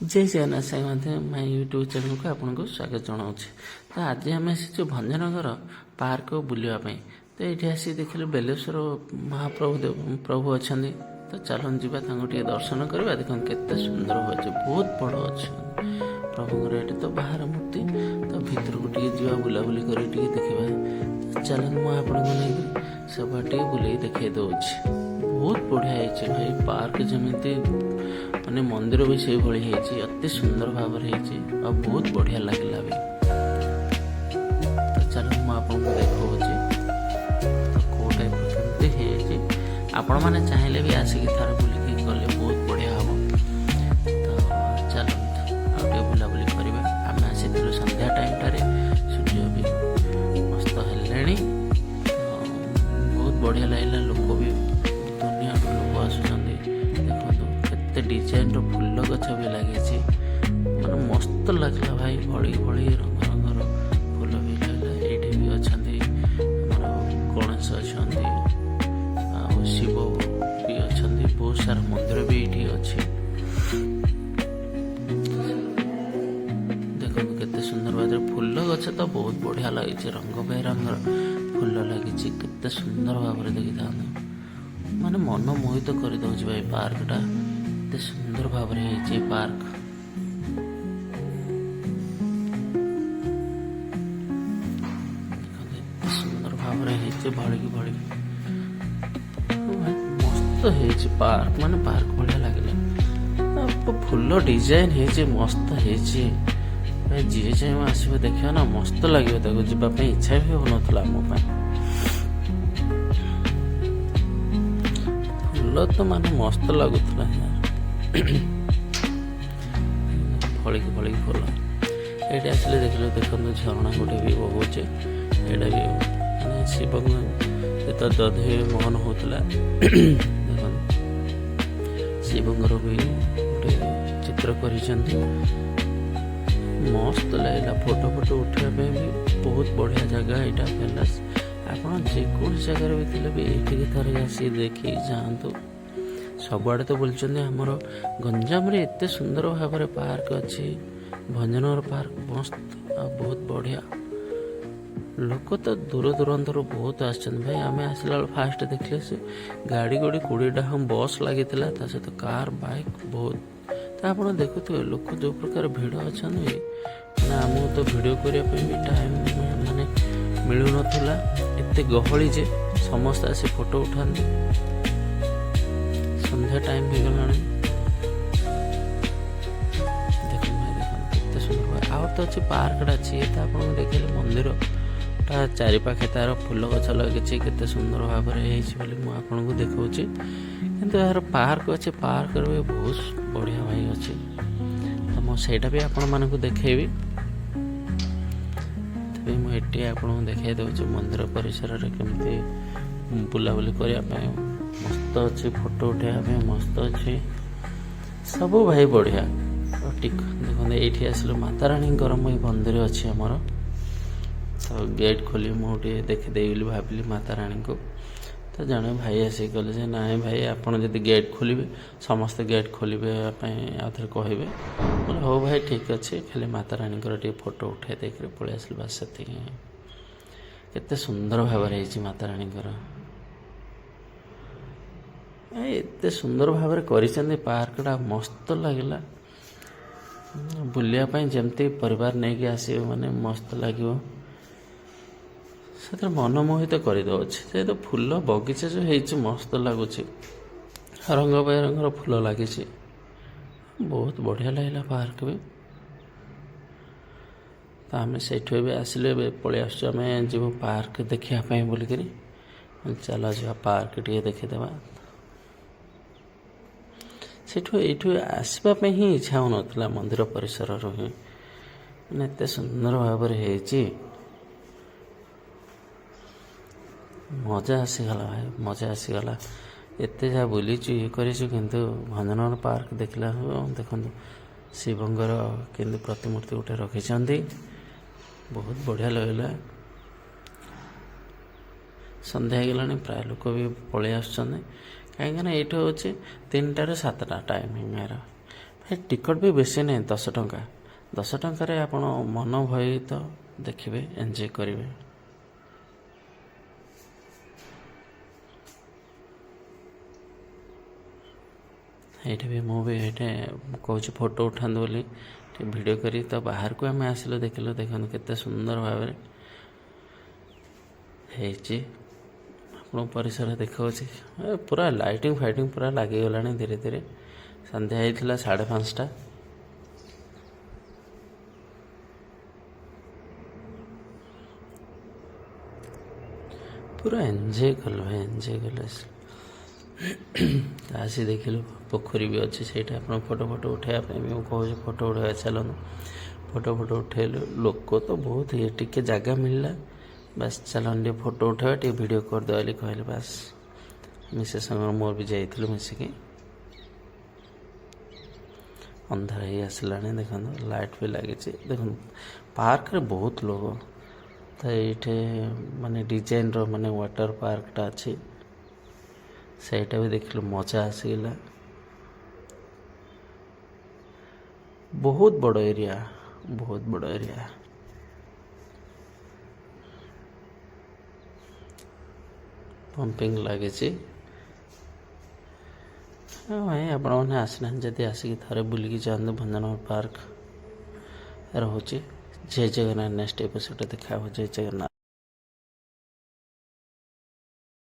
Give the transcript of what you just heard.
ଜୟ ଜଗନ୍ନାଥ ସାଙ୍ଗମାନେ, ମାଇ ୟୁଟ୍ୟୁବ୍ ଚ୍ୟାନେଲକୁ ଆପଣଙ୍କୁ ସ୍ୱାଗତ ଜଣାଉଛି। ତ ଆଜି ଆମେ ଆସିଛୁ ଭଞ୍ଜନଗର ପାର୍କ ବୁଲିବା ପାଇଁ। ତ ଏଇଠି ଆସି ଦେଖିଲୁ ବେଲେଶ୍ୱର ମହାପ୍ରଭୁ ପ୍ରଭୁ ଅଛନ୍ତି। ତ ଚାଲନ୍ତୁ ଯିବା, ତାଙ୍କୁ ଟିକେ ଦର୍ଶନ କରିବା। ଦେଖନ୍ତୁ କେତେ ସୁନ୍ଦର ଅଛି, ବହୁତ ବଡ଼ ଅଛି ପ୍ରଭୁଙ୍କର। ଏଠି ତ ବାହାର ମୂର୍ତ୍ତି, ତ ଭିତରକୁ ଟିକେ ଯିବା, ବୁଲାବୁଲି କରି ଟିକେ ଦେଖିବା। ତ ଚାଲନ୍ତୁ, ମୁଁ ଆପଣଙ୍କୁ ନେଇକି ସବୁଆଡ଼େ ଟିକେ ବୁଲେଇ ଦେଖେଇ ଦେଉଛି। ବହୁତ ବଢ଼ିଆ ହେଇଛି ଭାଇ ପାର୍କ। ଯେମିତି ମାନେ ମନ୍ଦିର ବି ସେଇଭଳି ହେଇଛି, ଅତି ସୁନ୍ଦର ଭାବରେ ହେଇଛି ଆଉ ବହୁତ ବଢ଼ିଆ ଲାଗିଲା ବି। ତ ଚାଲନ୍ତୁ, ମୁଁ ଆପଣଙ୍କୁ ଦେଖାଉଛି ତ କୋଉ ଟାଇପ୍ର କେମିତି ହେଇଛି। ଆପଣମାନେ ଚାହିଁଲେ ବି ଆସିକି ଥରେ ବୁଲିକି ଗଲେ ବହୁତ ବଢ଼ିଆ ହବ। ତ ଚାଲନ୍ତୁ, ଆଉ ଟିକେ ବୁଲାବୁଲି କରିବା। ଆମେ ଆସିଥିଲୁ ସନ୍ଧ୍ୟା ଟାଇମ୍ଟାରେ, ସୂର୍ଯ୍ୟ ବି ଅସ୍ତ ହେଲେଣି। ତ ବହୁତ ବଢ଼ିଆ ଲାଗିଲା। ଲୋକ ବି ଦୁନିଆରୁ ଲୋକ ଆସୁଛନ୍ତି। ଦେଖନ୍ତୁ କେତେ ଡିଜାଇନର ଫୁଲ ଗଛ ବି ଲାଗିଛି, ମାନେ ମସ୍ତ ଲାଗିଲା ଭାଇ। ଭଳି ଭଳି ରଙ୍ଗ ରଙ୍ଗର ଫୁଲ ବି ଲାଗିଲା। ଏଇଠି ବି ଅଛନ୍ତି, ଆମର ଗଣେଶ ଅଛନ୍ତି ଆଉ ଶିବ ବି ଅଛନ୍ତି। ବହୁତ ସାରା ମନ୍ଦିର ବି ଏଇଠି ଅଛି। ଦେଖନ୍ତୁ କେତେ ସୁନ୍ଦର ଭାବରେ ଫୁଲ ଗଛ ତ ବହୁତ ବଢ଼ିଆ ଲାଗିଛି। ରଙ୍ଗ ବେରଙ୍ଗର ଫୁଲ ଲାଗିଛି, କେତେ ସୁନ୍ଦର ଭାବରେ ଦେଖିଥାନ୍ତୁ। ମାନେ ମନ ମୋହିତ କରିଦଉଛି ଭାଇ ପାର୍କଟା, ଏତେ ସୁନ୍ଦର ଭାବରେ ହେଇଛି ଏ ପାର୍କ। ଦେଖନ୍ତୁ ଏତେ ସୁନ୍ଦର ଭାବରେ ହେଇଛି, ଭଳିକି ଭଳିକି ଭାଇ ମସ୍ତ ହେଇଛି ପାର୍କ। ମାନେ ପାର୍କ ଭଳିଆ ଲାଗିଲା। ଆଉ ଫୁଲ ଡିଜାଇନ ହେଇଛି, ମସ୍ତ ହେଇଛି ଭାଇ। ଯିଏ ଚାହିଁବ ଆସିବ ଦେଖିବ ନା, ମସ୍ତ ଲାଗିବ ତାକୁ। ଯିବା ପାଇଁ ଇଚ୍ଛା ବି ହଉନଥିଲା ମୋ ପାଇଁ। ଫୁଲ ତ ମାନେ ମସ୍ତ ଲାଗୁଥିଲା ୟାର। ଭଳିକି ଭଳିକି ଫୁଲ। ଏଇଠି ଆସିଲେ ଦେଖିଲୁ, ଦେଖନ୍ତୁ ଝରଣା ଗୋଟେ ବି ବହୁଛି। ଏଇଟା ବି ମାନେ ଶିବଙ୍କ ଯେତେବେଳେ ଦଧି ମଥନ ହଉଥିଲା, ଦେଖନ୍ତୁ ଶିବଙ୍କର ବି ଗୋଟେ ଚିତ୍ର କରିଛନ୍ତି। ମସ୍ତ ଲାଗିଲା। ଫଟୋ ଫଟୋ ଉଠେଇବା ପାଇଁ ବି ବହୁତ ବଢ଼ିଆ ଜାଗା ଏଇଟା ପ୍ୟାଲେସ୍। ଆପଣ ଯେକୌଣସି ଜାଗାରେ ବି ଥିଲେ ବି ଏଇଠିକି ଥରେ ଆସିକି ଦେଖିକି ଯାଆନ୍ତୁ। ସବୁଆଡ଼େ ତ ବୁଲିଛନ୍ତି, ଆମର ଗଞ୍ଜାମରେ ଏତେ ସୁନ୍ଦର ଭାବରେ ପାର୍କ ଅଛି, ଭଞ୍ଜନଗର ପାର୍କ ମସ୍ତ ଆଉ ବହୁତ ବଢ଼ିଆ। ଲୋକ ତ ଦୂର ଦୂରାନ୍ତରୁ ବହୁତ ଆସିଛନ୍ତି ଭାଇ। ଆମେ ଆସିଲା ବେଳକୁ ଫାଷ୍ଟ ଦେଖିଲେ ସେ ଗାଡ଼ି ଗୋଡ଼ି 20ଟା ହଁ ବସ୍ ଲାଗିଥିଲା, ତା ସହିତ କାର୍, ବାଇକ୍ ବହୁତ। ତ ଆପଣ ଦେଖୁଥିବେ ଲୋକ ଯେଉଁ ପ୍ରକାର ଭିଡ଼ ଅଛନ୍ତି, ମାନେ ଆମକୁ ତ ଭିଡ଼ିଓ କରିବା ପାଇଁ ବି ଟାଇମ୍ ମାନେ ମିଳୁନଥିଲା। ଏତେ ଗହଳି ଯେ ସମସ୍ତେ ଆସି ଫଟୋ ଉଠାନ୍ତି। ସନ୍ଧ୍ୟା ଟାଇମ୍ ହେଇଗଲାଣି। ଦେଖନ୍ତୁ ଭାଇ, ଦେଖନ୍ତୁ କେତେ ସୁନ୍ଦର ଭାଇ। ଆଉ ତ ଅଛି ପାର୍କଟା ଅଛି। ତ ଆପଣଙ୍କୁ ଦେଖିଲେ ମନ୍ଦିରଟା ଚାରିପାଖେ ତାର ଫୁଲ ଗଛ ଲାଗିଛି, କେତେ ସୁନ୍ଦର ଭାବରେ ହେଇଛି ବୋଲି ମୁଁ ଆପଣଙ୍କୁ ଦେଖାଉଛି। କିନ୍ତୁ ଏହାର ପାର୍କ ଅଛି, ପାର୍କରେ ବି ବହୁତ ବଢ଼ିଆ ଭାଇ ଅଛି। ତ ମୁଁ ସେଇଟା ବି ଆପଣମାନଙ୍କୁ ଦେଖେଇବି। ତେବେ ମୁଁ ଏଠି ଆପଣଙ୍କୁ ଦେଖାଇ ଦେଉଛି ମନ୍ଦିର ପରିସରରେ କେମିତି ବୁଲାବୁଲି କରିବା ପାଇଁ ମସ୍ତ ଅଛି, ଫଟୋ ଉଠାଇବା ପାଇଁ ମସ୍ତ ଅଛି, ସବୁ ଭାଇ ବଢ଼ିଆ। ଆଉ ଟିକ ଦେଖନ୍ତୁ, ଏଇଠି ଆସିଲୁ, ମାତାରାଣୀଙ୍କର ମନ୍ଦିର ଅଛି ଆମର। ତ ଗେଟ୍ ଖୋଲି ମୁଁ ଟିକେ ଦେଖିଦେବି ବୋଲି ଭାବିଲି ମାତାରାଣୀଙ୍କୁ। ତ ଜଣେ ଭାଇ ଆସିକି କହିଲେ ଯେ ନାଇଁ ଭାଇ, ଆପଣ ଯଦି ଗେଟ୍ ଖୋଲିବେ, ସମସ୍ତେ ଗେଟ୍ ଖୋଲିବା ପାଇଁ ଆଉ ଥରେ କହିବେ। ମୁଁ କହିଲି ହଉ ଭାଇ, ଠିକ୍ ଅଛି। ଖାଲି ମାତାରାଣୀଙ୍କର ଟିକେ ଫଟୋ ଉଠାଇ ଦେଇକରି ପଳେଇ ଆସିଲି, ବାସ୍ ସେତିକି। କେତେ ସୁନ୍ଦର ଭାବରେ ହେଇଛି ମାତାରାଣୀଙ୍କର। ଏତେ ସୁନ୍ଦର ଭାବରେ କରିଛନ୍ତି ପାର୍କଟା, ମସ୍ତ ଲାଗିଲା ବୁଲିବା ପାଇଁ। ଯେମିତି ପରିବାର ନେଇକି ଆସିବେ, ମାନେ ମସ୍ତ ଲାଗିବ। ସେଥିରେ ମନମୋହିତ କରିଦେଉଛି। ସେ ତ ଫୁଲ ବଗିଚା ଯେଉଁ ହେଇଛି, ମସ୍ତ ଲାଗୁଛି। ରଙ୍ଗ ବେରଙ୍ଗର ଫୁଲ ଲାଗିଛି, ବହୁତ ବଢ଼ିଆ ଲାଗିଲା ପାର୍କ ବି। ତ ଆମେ ସେଇଠୁ ଏବେ ଆସିଲୁ, ଏବେ ପଳେଇ ଆସୁଛୁ। ଆମେ ଯିବୁ ପାର୍କ ଦେଖିବା ପାଇଁ ବୋଲିକିରି। ଚାଲ ଯିବା, ପାର୍କ ଟିକେ ଦେଖିଦେବା। ସେଠୁ ଏଇଠୁ ଆସିବା ପାଇଁ ହିଁ ଇଚ୍ଛା ହେଉନଥିଲା ମନ୍ଦିର ପରିସରରୁ ହିଁ। ମାନେ ଏତେ ସୁନ୍ଦର ଭାବରେ ହେଇଛି, ମଜା ଆସିଗଲା ଭାଇ, ମଜା ଆସିଗଲା। ଏତେ ଯାହା ବୁଲିଛୁ, ଇଏ କରିଛୁ, କିନ୍ତୁ ଭଞ୍ଜନଗର ପାର୍କ ଦେଖିଲା। ଦେଖନ୍ତୁ ଶିବଙ୍କର କେମିତି ପ୍ରତିମୂର୍ତ୍ତି ଗୋଟେ ରଖିଛନ୍ତି, ବହୁତ ବଢ଼ିଆ ଲାଗିଲା। ସନ୍ଧ୍ୟା ହେଇଗଲାଣି, ପ୍ରାୟ ଲୋକ ବି ପଳେଇ ଆସୁଛନ୍ତି, କାହିଁକିନା ଏଇଠି ହେଉଛି 3ଟାରୁ 7ଟା ଟାଇମିଂ ଏହାର। ଏ ଟିକଟ ବି ବେଶୀ ନାହିଁ, 10 ଟଙ୍କା। 10 ଟଙ୍କାରେ ଆପଣ ମନ ଭରିତ ଦେଖିବେ, ଏନ୍ଜୟ କରିବେ। ଏଇଠି ବି ମୁଁ ବି ଏଇଠି କହୁଛି ଫଟୋ ଉଠାନ୍ତୁ ବୋଲି, ଟିକେ ଭିଡ଼ିଓ କରି। ତ ବାହାରକୁ ଆମେ ଆସିଲୁ, ଦେଖିଲୁ, ଦେଖନ୍ତୁ କେତେ ସୁନ୍ଦର ଭାବରେ ହେଇଛି। ଆପଣଙ୍କୁ ପରିସର ଦେଖାଉଛି। ପୁରା ଲାଇଟିଂ ଫାଇଟିଂ ପୁରା ଲାଗିଗଲାଣି ଧୀରେ ଧୀରେ। ସନ୍ଧ୍ୟା ହେଇଥିଲା 5:30। ପୁରା ଏନ୍ଜୟ କଲୁ ଭାଇ, ଏନ୍ଜୟ କଲୁ। ଆସି ଦେଖିଲୁ ପୋଖରୀ ବି ଅଛି ସେଇଟା। ଆପଣ ଫଟୋ ଫଟୋ ଉଠାଇବା ପାଇଁ ବି ମୁଁ କହୁଛି, ଫଟୋ ଉଠାଇବା ଚାଲନ୍ତୁ। ଫଟୋ ଫଟୋ ଉଠେଇଲୁ। ଲୋକ ତ ବହୁତ ଇଏ, ଟିକେ ଜାଗା ମିଳିଲା, ବାସ୍ ଚାଲନ୍ତୁ ଟିକେ ଫଟୋ ଉଠାଇବା, ଟିକେ ଭିଡ଼ିଓ କରିଦେବା ବୋଲି କହିଲେ। ବାସ୍, ମିସେସ୍ ସାଙ୍ଗରେ ମୋର ବି ଯାଇଥିଲୁ ମିଶିକି। ଅନ୍ଧାର ହେଇ ଆସିଲାଣି, ଦେଖନ୍ତୁ ଲାଇଟ୍ ବି ଲାଗିଛି। ଦେଖନ୍ତୁ ପାର୍କରେ ବହୁତ ଲୋକ। ତ ଏଇଠି ମାନେ ଡିଜାଇନର ମାନେ ୱାଟର ପାର୍କଟା ଅଛି, ସେଇଟା ବି ଦେଖିଲୁ, ମଜା ଆସିଗଲା। ବହୁତ ବଡ଼ ଏରିଆ, ବହୁତ ବଡ଼ ଏରିଆ। ପମ୍ପିଂ ଲାଗିଛି। ହଁ ଭାଇ, ଆପଣମାନେ ଆସିନାହାନ୍ତି ଯଦି ଆସିକି ଥରେ ବୁଲିକି ଯାଆନ୍ତୁ ଭଞ୍ଜନଗର ପାର୍କ। ରହୁଛି, ଜୟ ଜଗନ୍ନାଥ। ନେକ୍ସଟ ଏପିସୋଡ଼ରେ ଦେଖା ହେବ। ଜୟ ଜଗନ୍ନାଥ।